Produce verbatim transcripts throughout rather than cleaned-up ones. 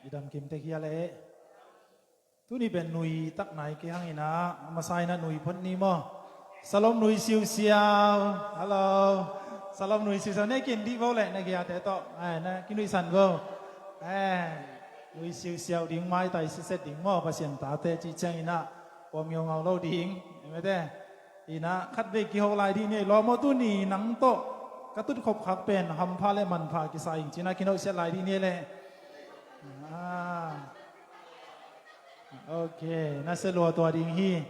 Dam kim tek hia le. Tuni pen nui tak nai kei hang ina, a masa ina nui phot ni maw? Salom nui siusiau. Hello. Salom nui siusiau. Ne kin dih bo le na kia te to. Ai, na kinui san bo. Ai, nui siusiau ding, maitai siset ding maw, Pasian tate ci ciang ina. Pom ngeu ngau lo ding. Emete. Ina khat vei kiho lai dih ni lo maw, tuni nang to. Ka tut khop khak pen hampha le manpha kisa ing cina kino siat lai dih ni le. Ah. Ok, na se lua tua ding hi.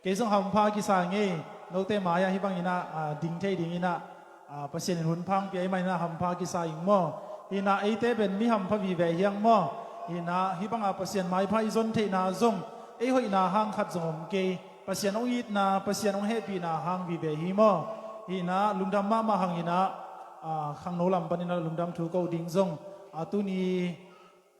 Kei zong hampha kisa ngei, note mai-ah hih bang ina, ah, ding thei ding ina, ah, Pasian in hun phang pia i man ina hampha kisa ing maw. Ina eite pen mi hampha vive hiang maw. Ina hih banga Pasian maipha i zon theihna zong, ei hoihna hang khat zong om kei. Pasian hong itna, Pasian hong hehpihna hang vive hi maw. Ina lungdam mahmah hang ina, ah, khangno lam pan ina lungdam thu ko ding zong, ah, tuni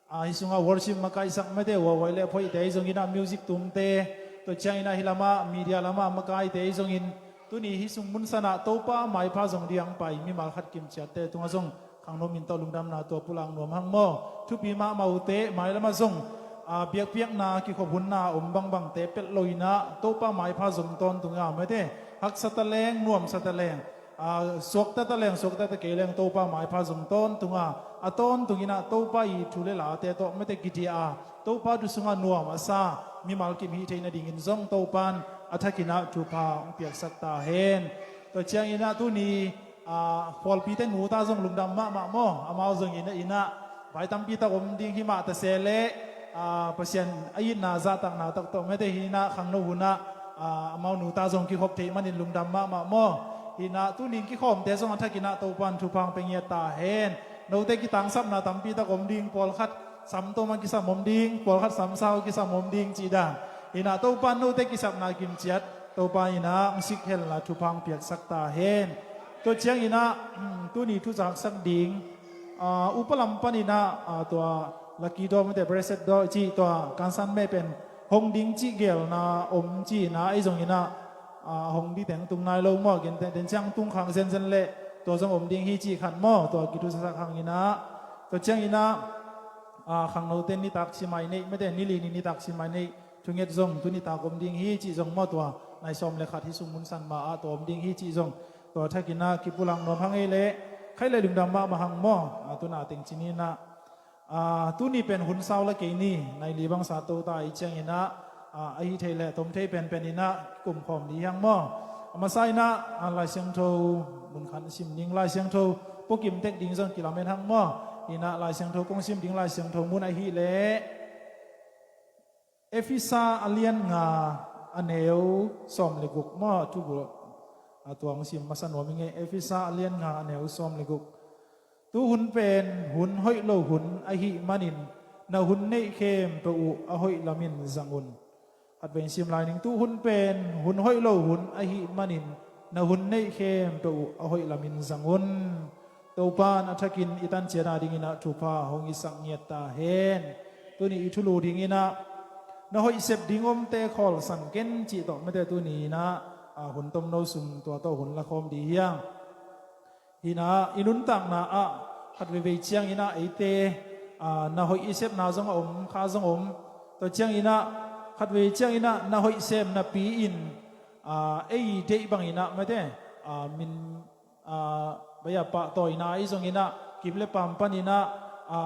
Ah, hih sungah worship makaisak mete, huahuai le phoihte ahi zongin ah, music tumte, tua ciangin ah hih lamah media lamah makaite ahi zongin, tuni hih sung munsanah Topa maipha zong diang pai mimal khat kimciatte tungah zong khangno min tawh lungdamna tua pulak nuam hang maw. Thupi mahmah uhte, mai lamah zong, ah, biakpiakna kikhop hunna om bangbangte pelh lo inah Topa maipha zong tawntung a mete, haksa taleng, nuamsa taleng, a, suakta taleng, suakta ta kei leng Topa maipha zong tawntunga, a tawntung inah Topa i thu le late tawh mete kidia a, Topa thu sungah nuam a sa mimal kim hih theih nadingin zong Topan a thakinah thupha hong piaksak ta hen. Tua cianginah tuni, a, khualpite nuta zong lungdam mahmah maw, amau zong inah inah vai tampi tak om ding himah ta se leh, a, Pasian a itna zahtakna tak tawh mete hinah khangno hunah, a, amau nuta zong kikhop theih manin lungdam mahmah maw. Hinah tuning kikhawmte zong a thakinah Topan thupha hong pia ngiat ta hen. Note kitangsapna tampi tak om ding, pawlkhat samtawm a kisam om ding, pawlkhat samsau kisam om ding cih dan. Hinah Topan note kisapna kimciat Topa inah hong sikhelna thupha hong piaksak ta hen. Tua cianginah, tuni thu zaksak ding, a, upa lam paninah, a, tua Lucky Draw mete, Blessed Draw cih tua kansan meh pen hong ding cih gelna om cihna ahi zonginah, a, hong ding teng tung nai lo maw, genteh den ciang tung khang zenzen leh tua zong om ding hi cih khat maw, tua kithusasak hanginah. Tua cianginah, a, khangnote nitak simai neih mete, nili ni nitak simai neih thunget zong tuni tak om ding hi cih zong maw, tua nai sawm le khat hih sung munsan ma-ah tua om ding hi cih zong tua thakinah kipulak nuam hang ei leh, khaih le lungdam mahmah hang maw. A, tuna teng cininah, a, tuni pen hun sau la kei ni, nai li bangsa to ta i cianginah, a, ahi thei le tom thei penpen inah kikum khawm dih hiang maw. A masa inah, a, Lai Siangtho mun khat sim ding, Lai Siangtho puakim tek ding zong kilamen hang maw. Inah Lai Siangtho kong sim ding Lai Siangtho mun ahih leh Efesa a lian nga a neu sawm le guk maw, thugul a tua hong sim masa nuam i ngei. Efesa a lian nga a neu sawm le guk. Tu hun pen hun hoih lo hun ahih manin na hun neih khempeuh uh a hoih lamin zang un. Khatvei in sim lai ning. Tu hun pen hun hoih lo hun ahih manin na hun neih khempeuh uh a hoih lamin zang un. Topan a thakin i tanciat a dinginah thupha hong i sak ngiat ta hen. Tuni i thulu dinginah na hoih sep ding omte khawlsan ken cih tawh mete tuni inah, a, hun tomno sung tua tawh hun la khawm dih hiang. Hinah i nuntakna ah khat veivei cianginah eite, a, na hoih i sepna zong a om, kha zong om. Tua cianginah khat veivei cianginah na hoih sem napi-in, a, ei deih banginah mete, a, min, a, baya pahtawina ahi zonginah kim le pam paninah, a,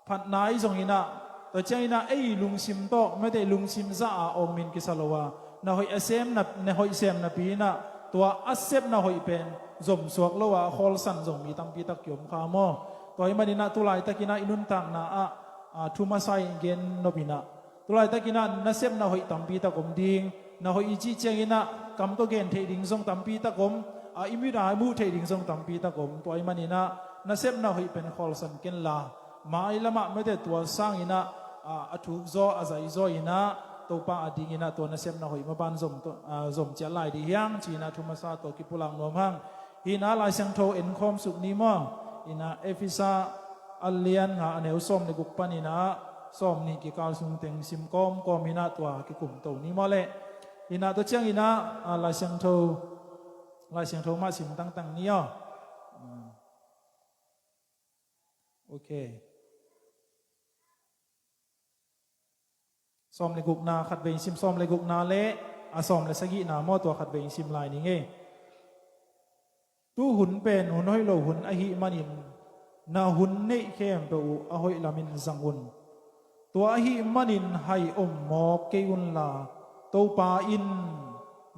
phatna ahi zonginah, tua cianginah ei lungsim tawh mete lungsim zah a om in kisa lo a, na hoih a sem na, na hoih sem napi inah tua a sep na hoih pen zomsuak lo a khawlsan zong mi tampi tak kiom kha maw. Tua ahih maninah tulaitakinah i nuntakna ah, a, thu masa i gen nop inah tulaitakinah na sep na hoih tampi tak om ding, na hoih i cih cianginah kam tawh gen theih ding zong tampi tak om, a, i mit a i muh theih ding zong tampi tak om. Tua ahih maninah na sep na hoih pen khawlsan kenla mai lamah mete tua sanginah, a, a thukzaw a zaizaw inah Topa a dinginah tua na sep na hoih maban zom, a, zom ciat lai dih hiang cinah thu masa tawh kipulak nuam hang. Hinah Lai Siangtho enkhawm suk ni maw. Inah Efesa a lian nga a neu sawm le guk paninah sawm nih kikal sung teng sim kawmkawm inah tua kikumto ni maw leh. Hinah tua cianginah, a, Lai Siangtho, Lai Siangtho mah sim tangtang ni aw. Ok. Sawm le gukna khatvei in sim, sawm le gukna le a sawm le sagihna maw, tua khatvei in sim lai ning ei. Tu hun pen hun hoih lo hun ahih manin na hun neih khempeuh uh a hoih lamin zang un. Tua ahih manin hai om mawk kei unla, Topa in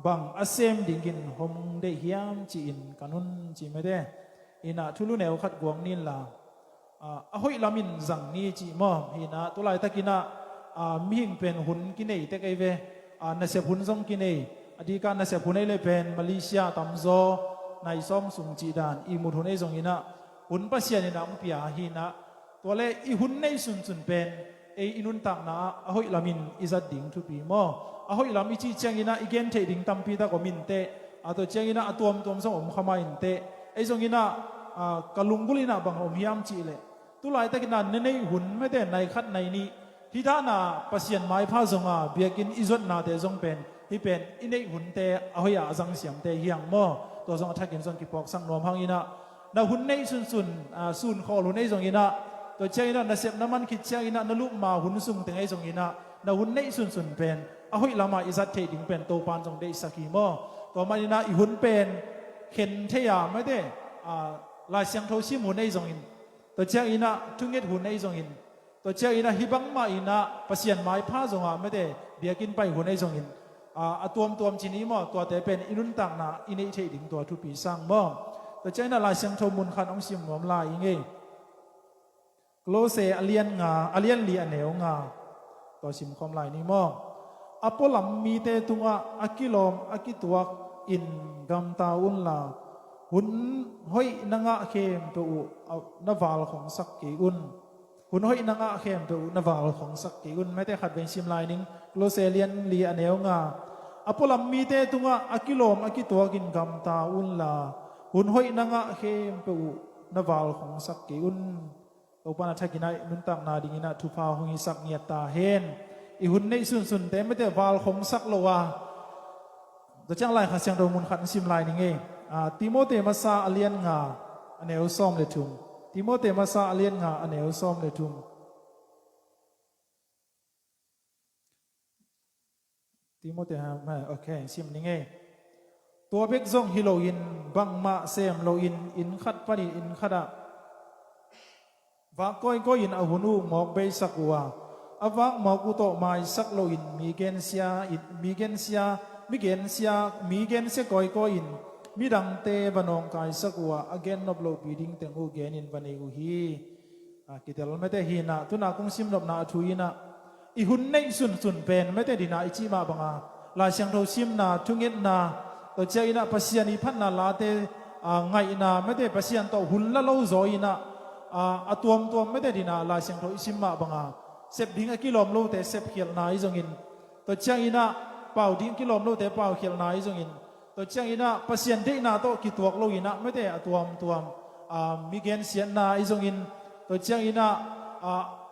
bang a sem dingin hong deih hiam ci-in kan un ci mete. Inah thulu neu khat guang ninla, a, a hoih lamin zang ni cih maw? Hinah tulaitakinah, a, mihing pen hun kinei tek ei ve. A, nasep hun zong kinei. A dika nasep hun ei le pen Malaysia tamzaw nai sawm sung cih dan ihmut hun ei zonginah hun Pasian inah hong pia hinah tua le i hun neih sunsun pen ei i nuntakna ah a hoih lamin i zat ding thupi maw? A hoih lam i cih cianginah i gen theih ding tampitak om inteh. A tua cianginah a tuamtuam zong om kha mah inteh. Ei zonginah, a, ka lunggulh inah bang om hiam cihleh tulaitakinah na neih hun mete nai khat nai nih hih dahna Pasian maipha zonga biakinn i zuatnate zong pen hih pen i neih hunte a hoih a a zang siamte hiang maw? Tua zong a thakin zong kipuaksak nuam hanginah na hun neih sunsun, a, sun khawl hun ei zonginah tua cianginah nasep na man khit cianginah na lupma hun sung teng ei zonginah na hun neih sunsun pen a hoih lamah i zat theih ding pen Topan zong deihsak hi maw? Tua maninah i hun pen khen thei a mete, a, Lai Siangtho sim hun ei zongin tua cianginah thunget hun ei zongin tua cianginah hih bangmah inah Pasian maipha zongah mete biakinn pai hun ei zongin, a, a tuamtuam ci ni maw? Tuate pen i nuntakna i neih theih ding tua thupi sang maw? Tua cianginah Lai Siangtho mun khat hong sim nuam lai ing ei. Kolose a lian nga, a lian li a neu nga. Tua simkhawm lai ni maw? A pualam mite tungah a kilawm a kituak in gamta unla, hun hoih na ngah khempeuh uh, a, na valkhongsak kei un. Hun hoih na ngah khempeuh uh na valkhongsak kei un. Mete khatvei sim lai ning. Kolose lian li a neu nga. A pualam mite tungah a kilawm a kituak in gamta unla, hun hoih na ngah khempeuh uh na valkhongsak kei un. Topan a thakinah i nuntakna dinginah thupha hong hisak ngiat ta hen. I hun neih sunsunte mete valkhongsak lo a. Tua ciang Lai Kha Siangtho mun khat hong sim lai ning ei. A, Timote masa a lian nga a neu sawm le thum. Timote masa a lian nga a neu sawm le thum. Timote ha, ma, ok, sim ning ei. Tua bek zong hi loin bangmah sem loin inn khat panin inn khatah vak kawikawi in a hun uh mawk beisak uh a, a vak mawk uh tawh maisak loin mi gensia in, mi gensia, mi gensia, mi gensia kawikawi in midangte va nawngkaisak uh a, a gennop lohpi ding teng uh genin va nei uh hi. A, kitel mete hinah tuna kong simnopna a thu inah i hun neih sunsun pen mete dinah i cih mah banga Lai Siangtho simna, thungetna, tua cianginah Pasian i phatna late, a, ngaihna mete Pasian tawh hun la lo zaw inah, a, a tuamtuam mete dinah Lai Siangtho i sim mah banga sep ding a kilawm lote sepkhialhna i zongin, tua cianginah pau ding a kilawm lote paukhialhna i zongin, tua cianginah Pasian deihna tawh kituak lo inah mete a tuamtuam, a, mi gensiatna i zongin, tua cianginah, a,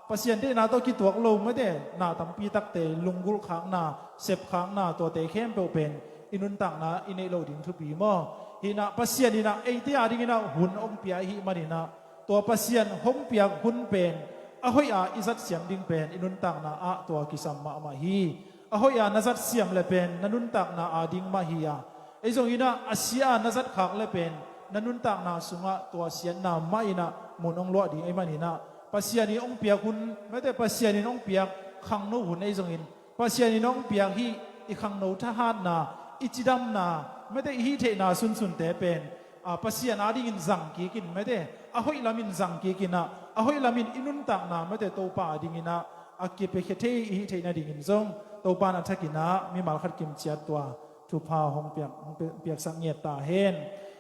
Pasian deihna tawh kituak lo mete na tampi takte lunggulh khakna, sep khakna, tuate khempeuh pen i nuntakna i neih loh ding thupi maw? Hinah Pasian inah eite a dinginah hun hong pia ahih maninah tua Pasian hong piak hun pen a hoih a i zat siam ding pen i nuntakna ah tua kisam mahmah hi. A hoih a na zat siam le pen na nuntakna a ding mah hi a, ei zonginah a sia a na zat khak le pen na nuntakna sungah tua siatna mah inah mun hong luah ding ei maninah Pasian in hong piak hun mete Pasian in hong piak khangno hun ei zongin Pasian in hong piak hih i khangno thahatna, i cidamna mete i hih theihna sunsunte pen, a, Pasian a dingin zang kikin mete a hoih lamin zang kikinah a hoih lamin i nuntakna mete Topa a dinginah a kipiakhia thei i hih theih nadingin zong Topa na thakinah mimal khat kimciat tua thupha hong piak, hong pi-, piaksak ngiat ta hen.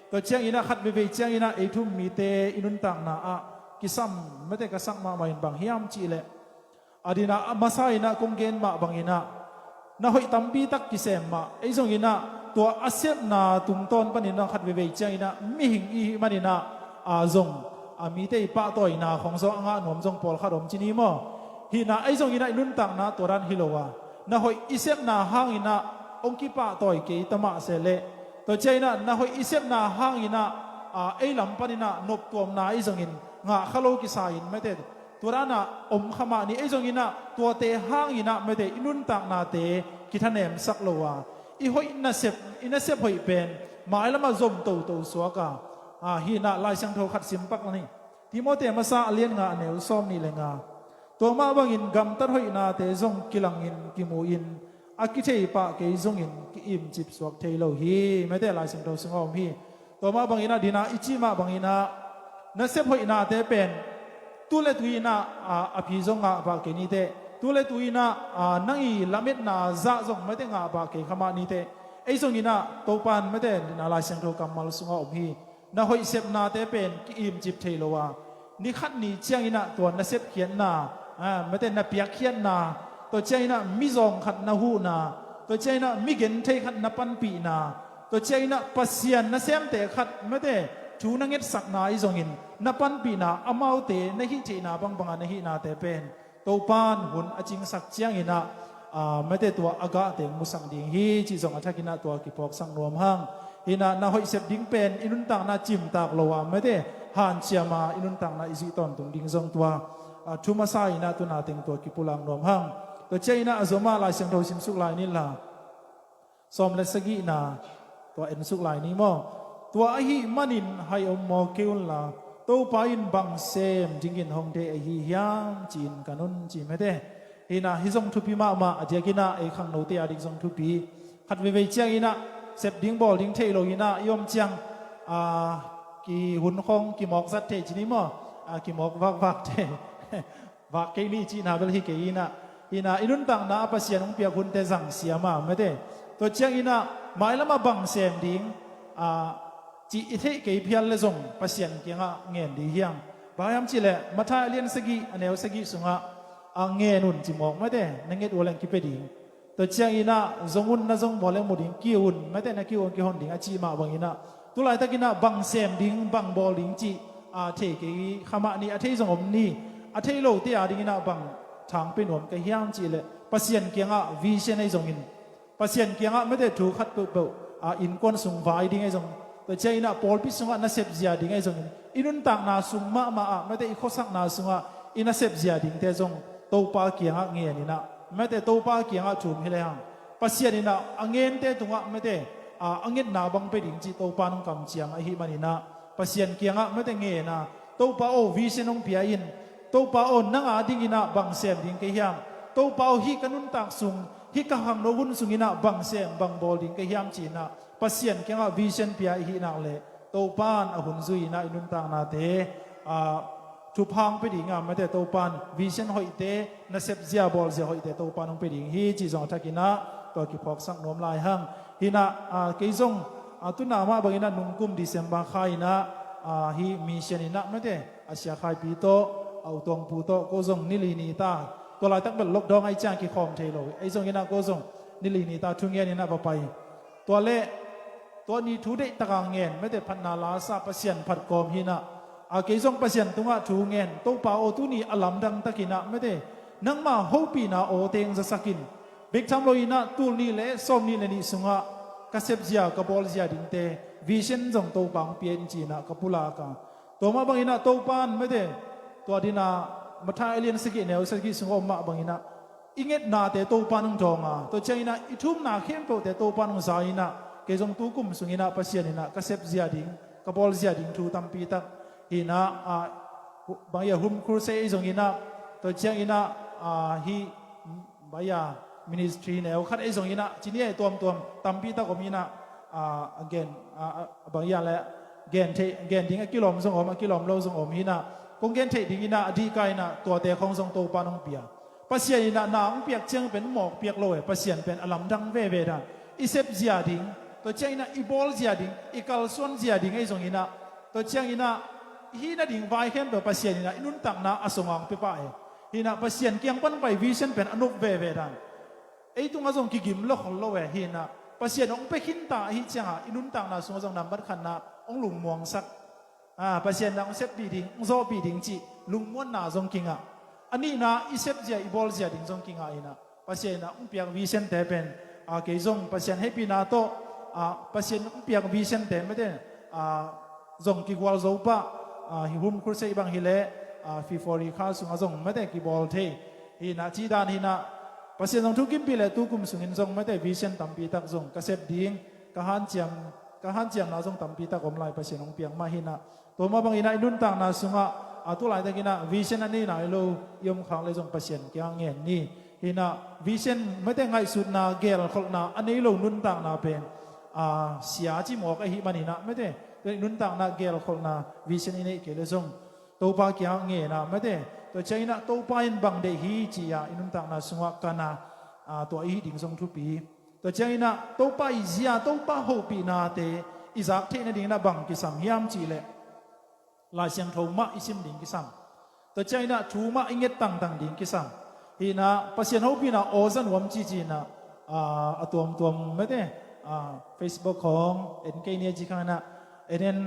Tua cianginah khat veivei cianginah ei thu-um mite i nuntakna ah kisam mete ka sak mahmah in bang hiam cihleh a dinah a masa inah kong gen mah banginah na hoih tampi tak kisem mah ei zonginah tua a sepna tungtawn paninah khat veivei cianginah mihing i hih maninah a zong a mite i pahtawina khong zong a ngah nuam zong pawlkhat om ci ni maw? Hinah ei zonginah i nuntakna tua dan hi lo a na hoih i sepna hanginah hong kipahtawi kei ta mah sehleh tua cianginah na hoih i sepna hanginah, a, ei lam paninah noptuamna i zongin ngah kha lo kisa in mete Tua danah om kha mah ni, ei zong inah tuate hang inah mete i nuntaknate kithanemsak lo a, i hoih nasep, i nasep hoih pen mailamah zom toto suak a, a, hi inah Lai Siangtho khat simpak ni. Timote masa a lian nga a neu sawm nih le nga. Tua mah bangin gamtat hoihnate zong kilangin kimu in a kithei pah kei zongin ki-imcip suak thei lo hi. Mete Lai Siangtho sungah om hi. Tua mah bangin ah dina i cih mah bangin ah nasep hoihnate pen tu le tu inah, a, a phi zong ngah pah kei nite. Tu le tu inah, a, nang i lametna zah zong mete ngah pah kei kha mah nite. Ei zong inah Topan mete dina Lai Siangtho kammal sungah om hi. Na hoih sepnate pen ki-imcip thei lo a, ni khat ni ciang inah tua na sepkhiatna, a, mete na piakkhiatna, tua ciang inah mizawng khat na huhna, tua ciang inah migenthei khat na panpihna, tua ciang inah Pasian nasemte khat mete thu na ngetsakna i zongin na panpihna, amaute na hih theihna bangbanga na hihnate pen Topan hun a cingsak ciang inah, a, mete tua a gah teng musak ding hi cih zong a thak inah tua kiphawksak nuam hang. Hi inah na hoih sep ding pen i nuntakna cimtak lo a, mete hanciam a i nuntakna i zuih tawntung ding zong tua, a, thu masa inah tuna teng tua kipulak nuam hang. Tua ciang inah a zom ah Lai Siangtho simsuk lai ni la. Sawm le sagihna, tua ensuk lai ni maw? Tua ahih manin hai om maw kei unla, Topa in bang sem dingin hong deih ahi hiam ci-in kan un ci mete. Hi inah hih zong thupi mahmah, a diak inah ei khangnote a dik zong thupi. Khat veivei ciang inah sep ding bawl ding theih lo inah i om ciang, a, kihun khong kimawk zat thei ci ni maw? A, kimawk vakvak thei. Vak kei ni cihna bel hi kei inah, inah i nuntakna a Pasian hong piak hunte zang siam a mete. Tua ciang inah mailamah bang sem ding, a, cih i theih kei phial le zong Pasian kiangah ngen ding hiam? Bang hiam cihleh Matthai a lian sagih a neu sagih sungah, a, ngen un ci mawk mete, na nget uh leng kipia ding. Tua ciang inah zong un, na zong maw leng mu ding, kiu un mete, na kiu un kihon ding a cih mah bang inah tu laitak inah bang sem ding, bang bawl ding cih, a, thei kei kha mah ni, a thei zong om ni. A thei lote a ding inah bang thang pia nuam ka hiam cihleh Pasian kiangah vision ahi zongin, Pasian kiangah mete thu khat peuhpeuh, a, innkuan sung vai ding ahi zong, tua ciang inah pawlpi sungah na sepzia ding ahi zongin, i nuntakna sung mahmah ah mete i khuasakna sungah i na sepzia dingte zong Topa kiangah ngen inah mete Topa kiangah thum hi le hang, Pasian inah a ngente tungah mete, a, a ngetna bang pia ding cih Topa nong kamciam ahih man inah Pasian kiangah mete ngen a, Topa aw, vision hong pia in. Topa aw, nang a ding inah bang sem ding kei hiam? Topa aw, hih ka nuntak sung, hih ka khangno hun sung inah bang sem, bang bawl ding kei hiam ci inah Pasian kiangah vision pia i hih nak leh Topan a hun zui inah i nuntaknate, a, thupha hong pia ding a mete Topan vision hoihte, na sepzia bawlzia hoihte Topan hong pia ding hi cih zong a thak inah tua kiphawksak nuam lai hang. Hi inah, a, kei zong, a, tuna mah bang inah nungkum December kha inah, a, hih mission inah mete a Sia Khaipi tawh, a, U Tuangpu tawh ko zong ni li ni ta. Tua laitak bel lockdown ahi ciang kikhawm thei lo. Ei zong inah ko zong ni li ni ta thu ngen inah va pai. Tua leh tua ni thu deihtak a ngen mete phatna la sa, Pasian phat kawm hi inah, a, kei zong Pasian tungah thu ngen, Topa aw, tuni a lamdang tak inah mete nangma hopihna aw teng zasak in, bek tham lo inah tul nih le sawm nih le nih sungah ka sepzia, ka bawlzia dingte vision zong Topa hong pia in ci inah ka pulak a. Tua mah bang inah Topan mete tua dina Matthai a lian sagih neu sagih sungah om mah bang inah i ngetnate Topa nong dawng a, tua ciang inah i thumna khempeuhte Topa nong za inah, kei zong tu kum sung inah Pasian inah ka sepzia ding, ka bawlzia ding thu tampi tak hi inah, a, bang ia Home Crusade ahi zong inah, tua ciang inah, a, hih bang ia ministry neu khat ahi zong inah, ci ni ei tuamtuam tampi tak om inah, a, a gen, a, a, bang ia le gen theih, gen ding a kilawm zong om, a kilawm lo zong om hi inah, kong gen theih ding inah a dihka inah tuate khong zong Topa nong pia. Pasian inah na hong piak ciang pen mawk piak lo e, Pasian pen a lamdang veve dan. I sepzia ding, tua ciang inah i bawlzia ding, i kalsuanzia ding ahi zong inah, tua ciang inah hih nading vai khempeuh Pasian inah i nuntakna a sungah hong pia pah e. Hi inah Pasian kiang pan pai vision pen a nop veve dan. Ei tungah zong kigim lo khol lo e, hi inah Pasian hong pia khinta ahih ciangah i nuntakna sungah zong nambat khatna hong lungmuangsak. A, Pasian inah hong seppih ding, hong zawhpih ding cih lungmuanna zong kingah. A nihna i sepzia, i bawlzia ding zong kingah inah Pasian inah hong piak vision te pen, a, kei zong Pasian hehpihna tawh, a, Pasian hong piak vision te mete, a, zong kigual zo pah, a, hih Home Crusade bang hi leh, a, February kha sungah zong mate kibawl thei. Hinah cih dan hinah Pasian zong thukimpih le tukum sungin zong mate vision tampi tak zong ka sep ding, ka hanciam, ka hanciamna zong tampi tak om lai, Pasian hong piak mah hinah. Tua mah banginah i nuntakna sungah a tu laitakinah vision a nei nai lo i om khak le zong Pasian kiang ngen ni. Hinah vision mate ngaihsutna gelkholhna a nei lo nuntakna pen a, sia cimawk ahih maninah mate, tua i nuntakna gelkholhna vision i neih kei le zong Topa kiang ngenah mate, tua cianginah Topa in bang deih hi ci-a i nuntakna sungah kana, a, tua i hih ding zong thupi. Tua cianginah Topa i zia, Topa hopihnate i zak theih nadinginah bang kisam hiam cihleh Lai Siangtho mah i sim ding kisam. Tua cianginah thu mah i nget tangtang ding kisam. Hinah Pasian hopihna aw za nuam cici inah, a, a tuamtuam mate, a, Facebook khawng en kei nia ci khanginah en en,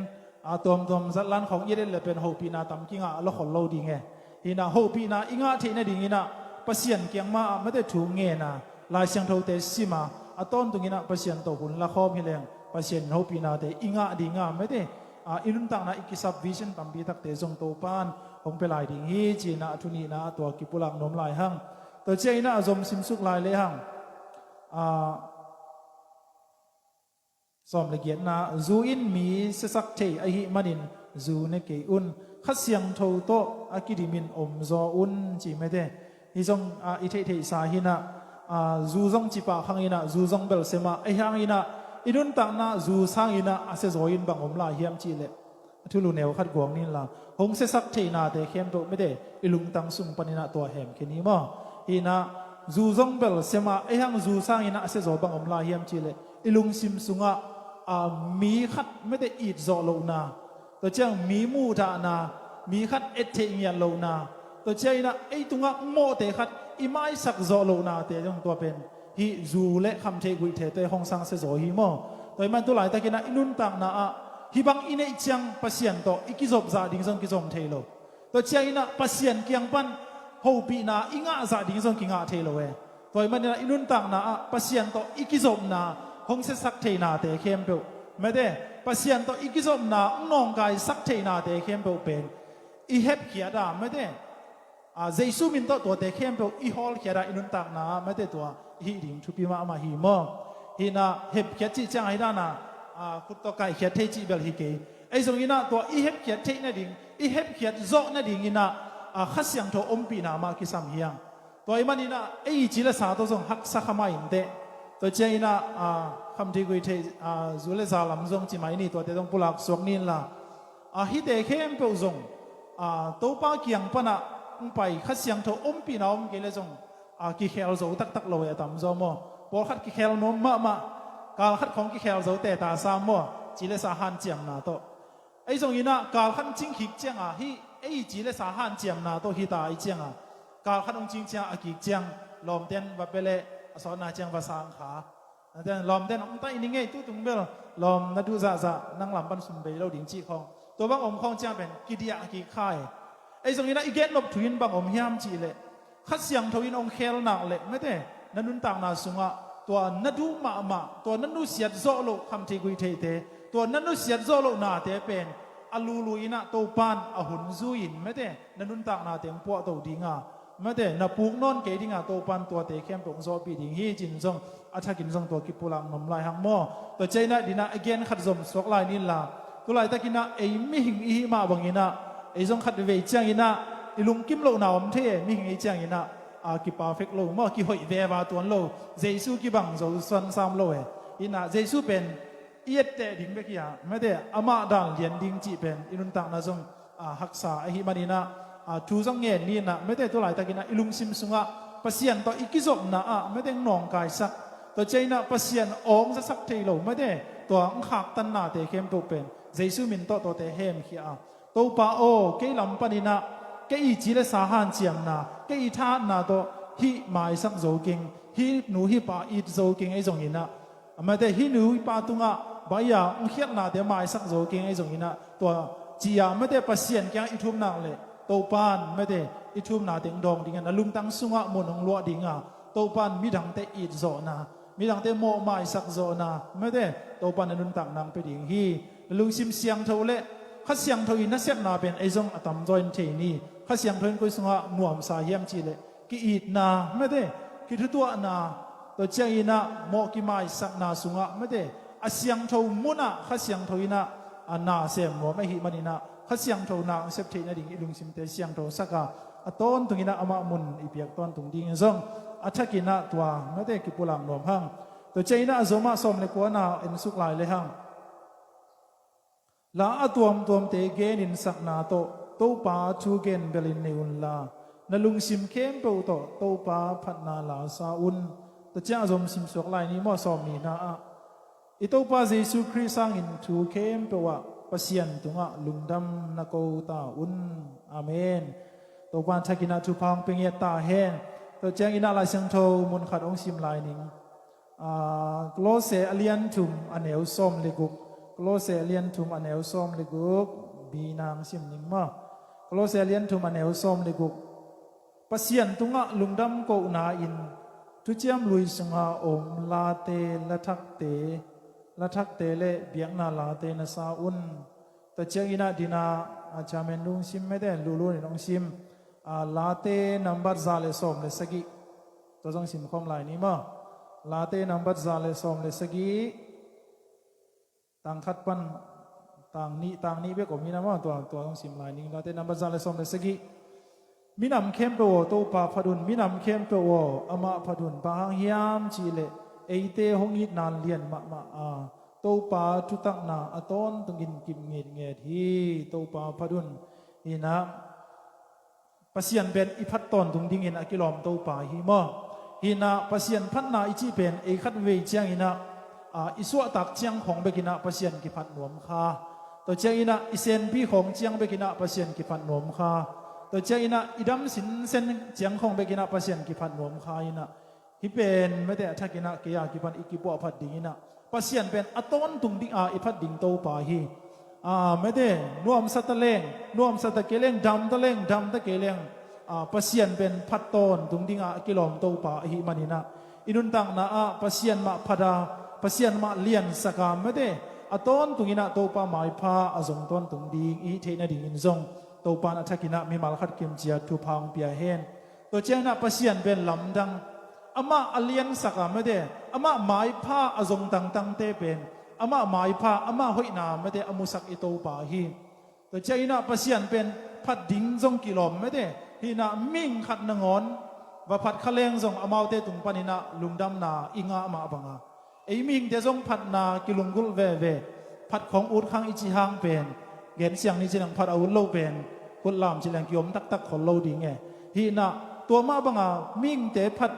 a, tuamtuam zatlan khawng i et et le pen hopihna tam kingah a lawkhol lo ding e. Hinah hopihna i ngah theih nadinginah Pasian kiang mah ah mate thu ngena, Lai Siangthote sima, a tawntunginah Pasian tawh hun lakhawm hileng Pasian in hopihnate i ngah dinga mate, a, i nuntakna i kisap vision tampi takte zong Topan hong pia lai ding hi cinah a thu nihna ah tua kipulak nuam lai hang. Tua cianginah a zom simsuk lai le hang, a, sawm le giatna, zu in mi siasak thei ahih manin zu ne kei un, Kha Siangtho tawh a kidimin omzaw un ci mate. Hi zong, a, i theihtheihsa hinah, a, zu zong cipah khanginah zu zong belsemah ahi hanginah i nuntakna zu sanginah a siazaw in bang om lai hiam cihleh a thulu neu khat guang ninla, hong siasak theihnate khempeuh mate i lungtang sung paninah tua hemkhia ni maw? Hinah zu zong belsemah ahi hang zu sanginah a siazaw bang om lai hiam cihleh i lungsim sungah, a, mi khat mate itzawh lohna, tua ciang mi muhdahna, mi khat ettheih ngiat lohna, tua cianginah ei tungah mawhte khat i maisak zawh lohnate zong tua pen hih zu le khamtheih guihtheihte hong sangsia zaw hi maw? Tua ahih man tu laitakinah i nuntakna ah hih bang i neih ciang Pasian tawh i kizop zah ding zong kizom thei lo. Tua cianginah Pasian kiang pan hopihna i ngah zah ding zong kingah thei lo e. Tua ahih maninah i nuntakna ah Pasian tawh i kizopna hong siasak theihnate khempeuh, mate, Pasian tawh i kizopna hong nawngkaisak theihnate khempeuh pen i hepkhiat a, mate, a, Jesu min tawh tuate khempeuh i hawlkhiat a, i nuntakna ah, mate, tua i hih ding thupi mahmah hi maw? Hinah hepkhiat cih ciang ahi dana, a, khut tawh kaikhiat thei cih bel hi kei. Ei zonginah tua i hepkhiat theih nading, i hepkhiat zawh nadinginah, a, Kha Siangtho ompihna mah kisam hi hang. Tua ahih maninah ei ci le sa tawh zong haksa kha mah inteh. Tua cianginah, a, khamtheih guihtheih, a, zu le za lam zong ci mai ni, tuate zong pulak suak ni inla. A, hihte khempeuh zong, a, Topa kiang panah hong pai Kha Siangtho ompihna om kei le zong, a, kikhel zo taktak lo e, a tamzaw maw? Pawlkhat kikhel nuam mahmah, kal khat khawng kikhel zo teta sam maw? Ci le sa hanciamna tawh. Ei zonginah kal khat hong cing khik cianga, hih ei ci le sa hanciamna tawh hita i cianga, kal khat hong cing cianga a kik ciang lawmten va pia le a sawtna ciang va sang kha. Lawmten hong taih ning ei, tutung bel lawm na duh zahzah, nang lam pan sum bei lo ding cih khawng, tua bang om khawng ciang pen kidiah a kik kha e. Ei zonginah i gennop thu in bang om hiam cihleh, Kha Siangtho in hong khel nak leh, mate, na nuntakna sungah tua na duh mahmah, tua na nusiat zawh loh khamtheih guihtheihte, tua na nusiat zawh loh nate pen a lulu inah Topan a hun zui-in, mate, na nuntakna teng puahto dinga, mate, na puk nawn kei dinga Topan tuate khempeuh hong zawhpih ding hi cin zong a thakin zong tua kipulak nuam lai hang maw? Tua cianginah dinah a gen khat zom suak lai ninla, tu laitakinah ei mihing i hih mah banginah ei zong khat vei cianginah i lungkim lohna om thei e, mihing ei cianginah, a, kiperfect lo maw, kihoih veva tuan lo, Jesu kibang zo suan sam lo e. Inah Jesu pen i etteh ding bek hi a, mate, amah dan lian ding cih pen i nuntakna zong, a, haksa ahih maninah, a, thu zong ngen ninah, mate, tu laitakinah i lungsim sungah Pasian tawh i kizopna ah, mate, hong nawngkaisak, tua cianginah Pasian aw hong zasak thei lo, mate, tua hong khaktan nate khempeuh pen Jesu min tawh tuate hemkhia a, Topa aw, kei lam paninah kei i ci le sa hanciamna, kei i thahatna tawh hih maisak zo keng, hih nu hih pa it zo keng, ei zonginah, mate, hih nu hih pa tungah baia hong khialhnate maisak zo keng, ei zonginah, tua ci-a, mate, Pasian kiang i thum nak leh Topan, mate, i thumna teng dawng dingin a lungtang sungah mun hong luah dinga, Topan midangte it zawhna, midangte mawh maisak zawhna, mate, Topan a nuntakna hong pia ding hi. Na lungsim siangtho le Kha Siangtho in na sepna pen ei zong a tamzaw in thei ni. Kha Siangtho in koi sungah nuamsa hiam cih leh ki-itna, mate, kithutuahna, tua cianginah mawh kimaisakna sungah, mate, a siangtho munah Kha Siangtho inah a na sem nuam ahih maninah Kha Siangtho na hong sep theih nading i lungsimte siangtho saka a tawntunginah amah mun i piak tawntung dingin zong a thakinah tua, mate, kipulak nuam hang. Tua cianginah a zomah sawm le kuana en suk lai le hang. La a tuamtuamte genin sakna tawh Topa thu gen belin nei unla, na lungsim khempeuh tawh Topa phatna la sa un. Tua ciang a zom simsuak lai ni maw, sawm nihna ah, i Topa Jesu Khrist sangin thu khempeuh ah Pasian tungah lungdam na ko ta un. Amen. Topa in thakinah thupha hong pia ngiat ta hen. Tua cianginah Lai Siangtho mun khat hong sim lai ning. Aa, Kolose a lian thum a neu sawm le guk. Kolose a lian thum a neu sawm le guk. Bi nang sim ning maw. Kolose a lian thum a neu sawm le guk. Pasian tungah lungdam kohna in thuciam lui sunga om late, lathakte, lathakte le biakna late na sa un. Tua cianginah dinah, a, chairman lungsim, mate, lulun in hong sim. A, Late nambat za le sawm le sagih. Tua zong simkhawm lai ni maw. Late nambat za le sawm le sagih. Tang khat pan tang nih, tang nih bek om hi na maw, tua, tua zong sim lai ning. Late nambat za le sawm le sagih. Minam khempeuh aw, Topa phat un, minam khempeuh aw, amah phat un. Bang hang hiam cih leh eite hong itna lian mahmah a, Topa thutakna a tawntungin kip ngetnget hi. Topa phat un. Hinah Pasian pen i phat tawntung dingin a kilawm Topa hi maw. Hinah Pasian phatna i cih pen ei khat vei cianginah, a, i suahtak ciang khawng bekinah Pasian kiphat nuam kha. Tua cianginah i senpi khawng ciang bekinah Pasian kiphat nuam kha. Tua cianginah i dam sinsen ciang khawng bekinah Pasian kiphat nuam kha inah. Hih pen mate a thakinah kei a kipan i kipuahphat dinginah Pasian pen a tawntung dinga i phat ding Topa hi. A, mate, nuamsa ta leng, nuamsa ta kei leng, dam ta leng, dam ta kei leng, a, Pasian pen phat tawntung dinga a kilawm Topa ahih maninah i nuntakna ah Pasian mah phat a, Pasian mah liansaka, mate, a tawntunginah Topa maipha a zong tawntung ding i hih theih nadingin zong Topa in a thakinah mimal khat kimciat thupha hong pia hen. Tua cianginah Pasian pen lamdang, amah a liansaka, mate, amah maipha a zong tangtangte pen, amah maipha, amah hoihna, mate, a musak i Topa hi. Tua cianginah Pasian pen phat ding zong kilawm, mate, hinah mihing khat nangawn va phat kha leng zong amaute tung paninah lungdamna i ngah mah banga ei mihingte zong phatna kilunggulh veve. Phat khawng ut khang i cih hang pen, gen siang ni ci leng phat a ut lo pen, khut lam ci leng kiom taktak khol lo ding e. Hinah tua mah banga mihingte phat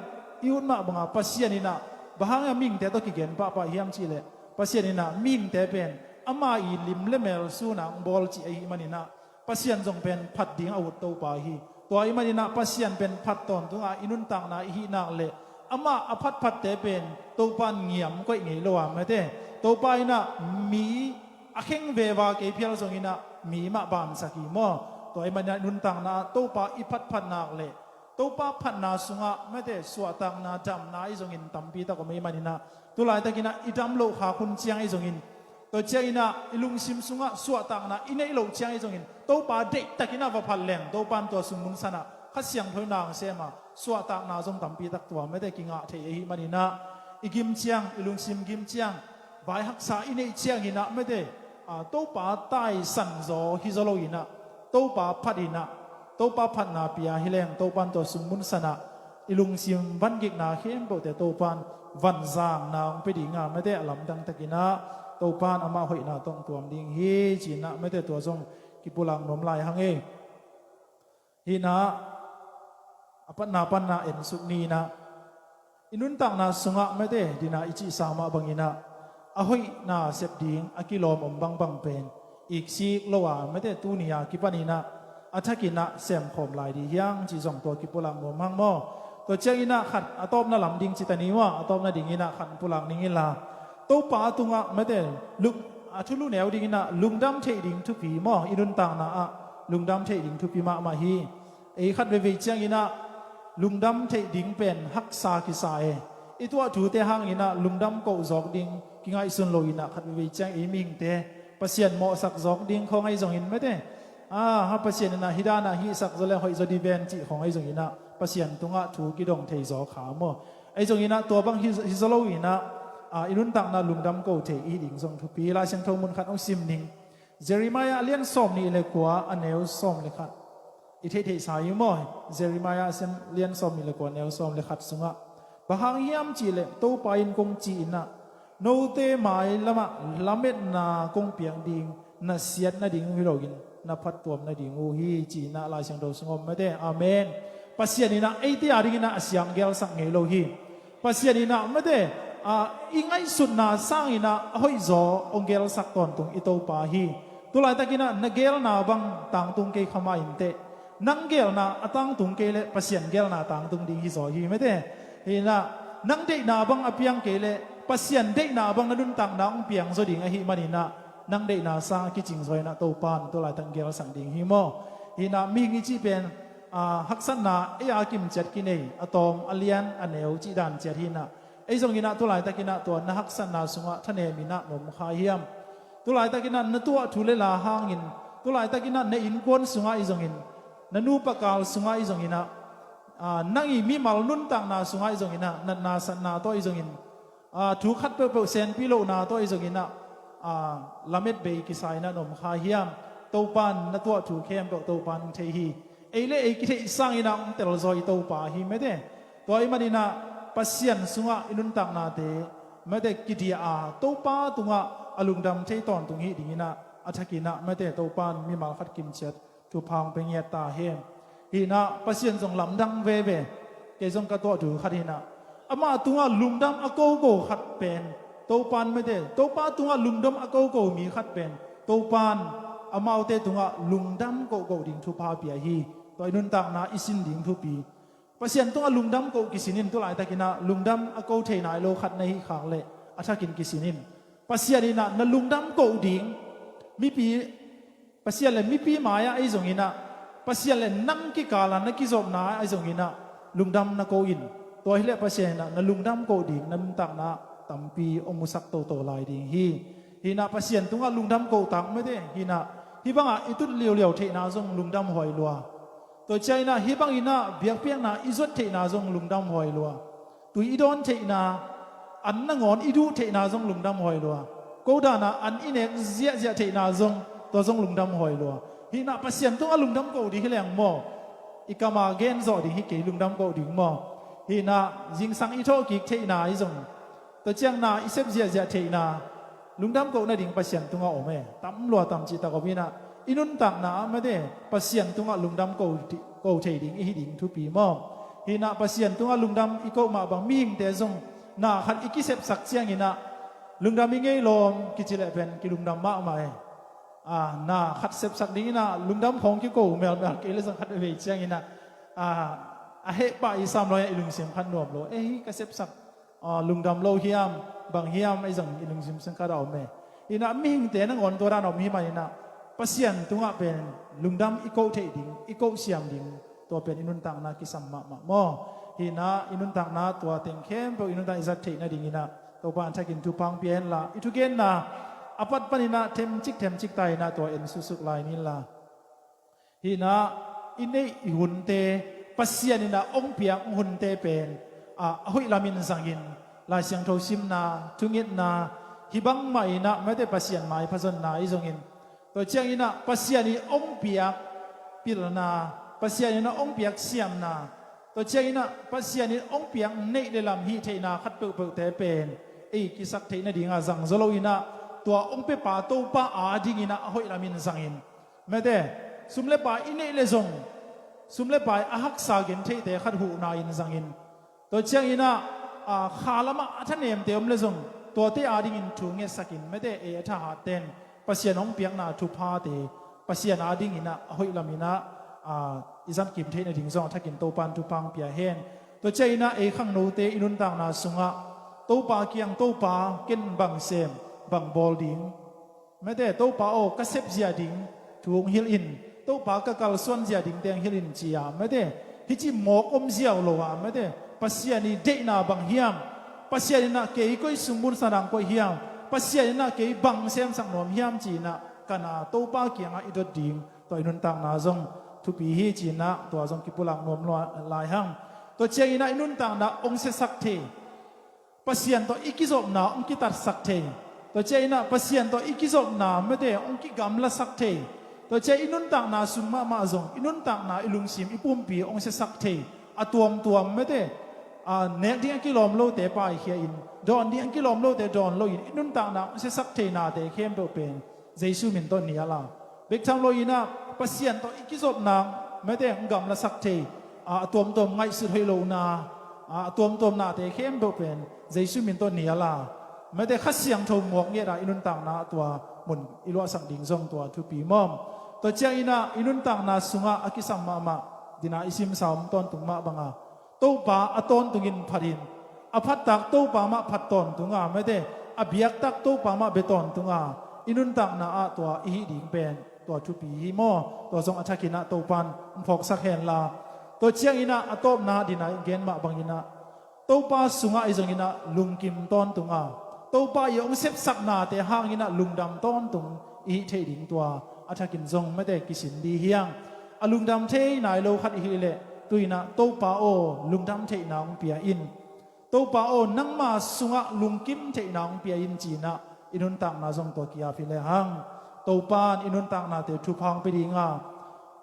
i ut mah banga Pasian inah bang hang a mihingte tawh kigen pahpah hiam cih leh Pasian inah mihingte pen ama i lim le mel suna hong bawl cih ahih maninah Pasian zong pen phat ding a ut Topa hi. Tua ahih maninah Pasian pen phat tawntunga i nuntakna i hih nak leh amah a phatphatte pen Topa in ngiam koih ngei lo a, mate, Topa inah mi a kheng veva kei phial zonginah mi mah bansak hi maw. Tua ahih maninah i nuntakna ah Topa i phatphat nak leh Topa phatna sungah, mate, suahtakna, damna ahi zongin tampi tak om ahih maninah tulaitakinah i dam loh khak hun ciang ahi zongin, tua cianginah i lungsim sungah suahtakna i neih loh ciang ahi zongin Topa deihtakinah va phat leng Topa in tua sung mun sanah Kha Siangtho in na hong sem a, suahtakna zong tampi tak tua, mate, kingah thei ahih maninah i gim ciang, i lungsim gim ciang, vai haksa i neih cianginah, mate, a, Topa taisan zaw hi zaw loinah Topa phat inah Topa phatna pia hi leng Topa in tua sung mun sanah i lungsim vangikna khempeuhte Topa in vanzangna hong pia dinga, mate, a lamdang takinah Topa in amah hoihna tawh hong tuam ding hi. Cinah, mate, tua zong kipulak nuam lai hang e. Hinah a patna panna en suk ninah i nuntakna sungah, mate, dinah i cihsa mah banginah a hoihna sep ding a kilawm om bangbang pen iksik lo a, mate, tuni a kipaninah a thakinah semkhawm lai dih hiang cih zong tua kipulak nuam hang maw. Tua cianginah khat a tawpna lam ding ci ta ni maw, a tawpna dinginah khat pulak ning inla Topa tungah, mate, luk, a thulu neu dinginah lungdam theih ding thupi maw, i nuntakna ah lungdam theih ding thupi mahmah hi. Ei khat veivei cianginah lungdam theih ding pen haksa kisa e. I tuah thute hanginah lungdam koh zawk ding kingaihsun loinah khat veivei ciang ei mihingte Pasian mawhsak zawk ding khawng ahi zongin, mate, Ah, ha Pasian in ah hih dan ah hihsak zaw leng hoih zaw ding ven cih khawng ahi zongin ah Pasian tungah thu kidong thei zaw kha maw? Ahi zongin ah tua bang hi, hi zaw lo in ah, ah, i nuntakna lungdam ko thei i hi ding zong thupi. Lai Siangtho mun khat hong sim ning. Jeremiah a lian sawm nih le kua a neu sawm le khat. I theihtheihsa hi maw? Jeremiah a lian sawm nih le kua a neu sawm le khat sungah, bang hang hiam cih leh Topa in kong ci in ah, note mai lamah lametna kong piak ding, na siat nading hi loin na phattuam nading uh hi, ci in ah Lai Siangtho sung om mate. Amen. Pasian in ah eite a dingin ah a siang gelsak ngei lo hi. Pasian in ah mate, ah, i ngaihsutna sangin ah a hoih zaw hong gelsak tawntung i Topa hi. Tulaitakin ah na gelna bang tangtung kei kha mah inteh. Nang gelna a tangtung kei leh Pasian gelna tangtung ding hi zaw hi mate. Hi in ah nang deihna bang a piang kei leh Pasian deihna bang na nuntakna hong piang zaw ding ahih manin ah nang deihna sang a kicing zaw in ah Topa in tulaitak gelsak ding hi maw? Hi in ah mihing i cih pen, ah, haksatna ei a kimciat kinei, a tawm a lian a neu cih dan ciat hi in ah, ei zongin ah tulaitakin ah tua na haksatna sungah thanem in ah na om kha hiam? Tulaitakin ah na tuah thu le la hangin, tulaitakin ah na innkuan sungah ahi zongin, na nupa kal sungah ahi zongin ah, ah, nang i mimal nuntakna sungah ahi zongin ah, natna satna tawh ahi zongin, ah, thu khat peuhpeuh senpi lohna tawh ahi zongin ah, ah, lamet bei kisa in ah na om kha hiam? Topa in na tuah thu khempeuh Topa in hong thei hi. Ei le ei kitheih sangin ah hong tel zaw i Topa hi mate. Tua ahih manin ah Pasian sungah i nuntaknate mate kidiah a, Topa tungah a lungdam thei tawntung hi dingin ah a thakin ah mate Topa in mimal khat kimciat thupha hong pia ngiat ta hen. Hi in ah Pasian zong lamdang veve. Kei zong ka tuah thu khat hi in ah, ama tungah lungdam a koko khat pen Topa in mate, Topa tungah lungdam a koko mi khat pen Topa in amaute tungah lungdam koko ding thupha pia hi. Tua i nuntakna i sin ding thupi. Pasian tungah lungdam ko kisin in, tulaitakin ah lungdam a ko thei nai lo khat na hih khak leh a thakin kisin in. Pasian in ah na lungdam ko ding, mipi, Pasian le mipi mai-ah ahi zongin ah, Pasian le nang kikal ah na kizopna ah ahi zongin ah lungdam na ko in. Tua hileh Pasian in ah na lungdam ko ding na nuntakna ah tampi hong musak toto lai ding hi. Hi in ah Pasian tungah lungdam ko tak mate. Hi in ah hih bangah i tut liauliau theihna zong lungdam huai lua. Tua ciangin ah hih bangin ah biakpiakna i zuat theihna zong lungdam huai lua. Tui i dawn theihna, an nangawn i duh theihna zong lungdam huai lua. Ko dan ah an i nek ziahziah theihna zong, tua zong lungdam huai lua. Hi in ah Pasian tungah lungdam ko ding hi leng maw? I kam a gen zawh ding hi kei, lungdam ko ding maw? Hi in ah zingsang i thawh kik theihna ahi zong, tua ciang na i sep ziahziah theihna, lungdam ko nading Pasian tungah om e. Tam lua tam cihtak om in ah i nuntakna ah mate Pasian tungah lungdam ko, ko thei ding i hi ding thupi maw? Hi in ah Pasian tungah lungdam i ko mah bang mihingte zong na khat i kisepsak ciangin ah lungdam i ngei lawm kici leh pen kilungdam mahmah e. Ah, na khat sepsak dingin ah lungdam khawng kiko melmel kei leh zong khat vei ciangin ah, ah, a heh pah i sam lo, i lungsim khat nuam lo. Eh, hih ka sepsak, ah, lungdam lo hiam, bang hiam, ahi zong i lungsim sung khat a om e. Hi in ah mihingte nangawn tua dan a om hi manin ah Pasian tungah pen lungdam i ko theih ding, i ko siam ding, tua pen i nuntakna kisam mahmah maw? Hi in ah i nuntakna tua teng khempeuh i nuntakna i zat theih nadingin ah Topa in thakin thupha hong pia hen la, i thugenna a pat panin ah themcik themcik ta in ah tua en suksuk lai ni la. Hi in ah i neih i hunte, Pasian in ah hong piak hunte pen, ah, a hoih lamin zangin, Lai Siangtho simna, thungetna, hih bangmah in ah mate Pasian maipha zonna ahi zongin, tua ciangin ah Pasian in hong piak pilna, Pasian in ah hong piak siamna, tua ciangin ah Pasian in hong piak neih le lam hih theihna khat peuhpeuhte pen ei kisak theih nading a zang zaw lo in ah, tua hong piapa Topa a dingin ah a hoih lamin zangin. Mate, sum le pai i neih leh zong, sum le pai a haksa gen theihte khat huhna in zangin. Tua ciangin ah, ah, kha lamah a thanemte om leh zong, tuate a dingin thu ngetsakin, mate, ei a thahatte in Pasian hong piakna thuphate, Pasian a dingin ah a hoih lamin ah, ah, i zat kim theih nading zong a thakin Topa in thupha hong pia hen. Tua ciangin ah ei khangnote i nuntakna sungah Topa kiang, Topa, ken bang sem, bang bawl ding? Mate, Topa aw, ka sep zia ding thu hong hilh in, Topa, ka kalsuan zia dingte hong hilh in, ci-a, mate, hih ci mawk om ziau lo a, mate, Pasian i deihna bang hiam, Pasian in ah kei koi sung mun sa nang koi hiam, Pasian in ah kei bang semsak nuam hiam ci-in ah, ka na Topa kiangah i dot ding. I nuntakna zong thupi hi ci-in ah tua zong kipulak nuam lua lai hang. Tua ciangin ah i nuntakna hong siasak thei, Pasian tawh i kizopna hong kitatsak thei, tua ciangin ah Pasian tawh i kizopna mete hong kigamlasak thei, tua ciang i nuntakna sung mahmah zong i nuntakna, i lungsim, i pumpi hong siasak thei a tuamtuam mete, a, nek ding a kilawm lote paikhia in, dawn ding a kilawm lote dawn loin i nuntakna hong siasak thei nate khempeuh pen Jesu min tawh nial a, bek tham loin ah Pasian tawh i kizopna mete hong gamlasak thei, a, a tuamtuam ngaihsut hoih lohna, a, a tuamtuam nate khempeuh pen Jesu min tawh nial a, mete Kha Siangtho muak ngiat a i nuntakna tua mun i luahsak ding zong tua thupi mawm. Tua ciangin ah i nuntakna sungah a kisam mahmah, dina i simsa om tawntung mah banga Topa a tawntungin phatin, a phattak Topa mah phat tawntunga mete, a biaktak Topa mah bia tawntunga i nuntakna ah tua i hih ding pen tua thupi hi maw? Tua zong a thakin ah Topan hong phawksak henla. Tua ciangin ah a tawpna dina i gen mah bangin ah Topa sungah i zongin ah lungkim tawntunga, Topa i hong sepsaknate hangin ah lungdam tawntung i hih theih ding tua a thakin zong mete kisin dih hiang. A lungdam thei nai lo khat i hih leh tu-in ah Topa aw, lungdam theihna hong pia in. Topa aw, nangma sungah lungkim theihna hong pia in ci-in ah i nuntakna zong tua ki-ap hi lehang Topan i nuntaknate thupha hong pia dinga,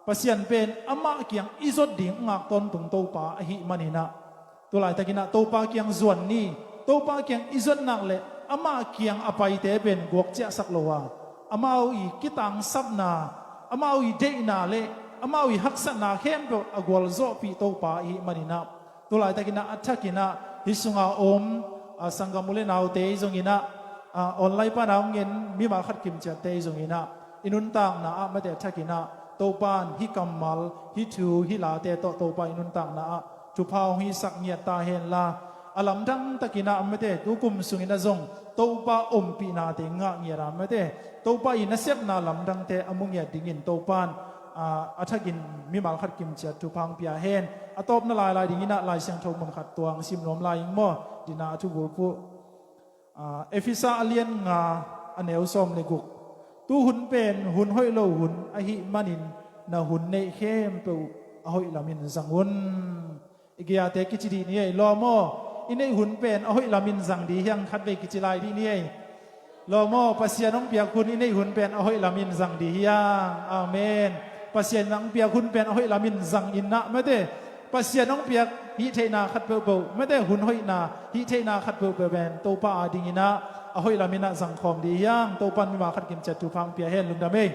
Pasian pen amah kiang i zot ding ngak tawntung Topa ahih manin ah tulaitakin ah Topa kiang zuan ni. Topa kiang i zot nak leh amah kiang a paite pen guak ciahsak lo a, amau i kitangsapna, amau i deihna le amau i haksatna khempeuh a gualzawhpih Topa ahih manin ah tulaitakin ah a thakin ah hih sunga om, a, sanggam u le naute i zongin ah, a, online pana hong en mimal khat kimciatte i zongin ah i nuntakna ah mete a thakin ah Topan hih kammal, hih thu, hih late tawh Topa i nuntakna ah thupha hong hisak ngiat ta henla. A lamdang takin ah mete tu kum sungin ah zong Topa ompihnate ngah ngiat a mete Topa i nasepna lamdangte a mu ngiat dingin Topan, a, a thakin mimal khat kimciat thupha hong pia hen. A tawpna lailai dingin ah Lai Siangtho mun khat tua hong sim nuam lai ing maw? Dina a thubulphuh, a, Efesa a lian nga a neu sawm le guk. Tu hun pen hun hoih lo hun ahih manin na hun neih khempeuh a hoih lamin zang un. I gei-ate kici dih ni ei, lawm aw. I neih hun pen a hoih lamin zang dih hiang, khatvei kici lai dih ni ei. Lawm aw, Pasian hong piak hun, i neih hun pen a hoih lamin zang dih hiang. Amen. Pasian hong piak hun pen a hoih lamin zang in ah mete Pasian hong piak hih theihna khat peuhpeuh mete hun hoihna hih theihna khat peuhpeuh pen Topa adingin ah a hoih lamin ah zang khawm dih hiang. Topan mimal khat kimciat thupha hong pia hen. Lungdam ei.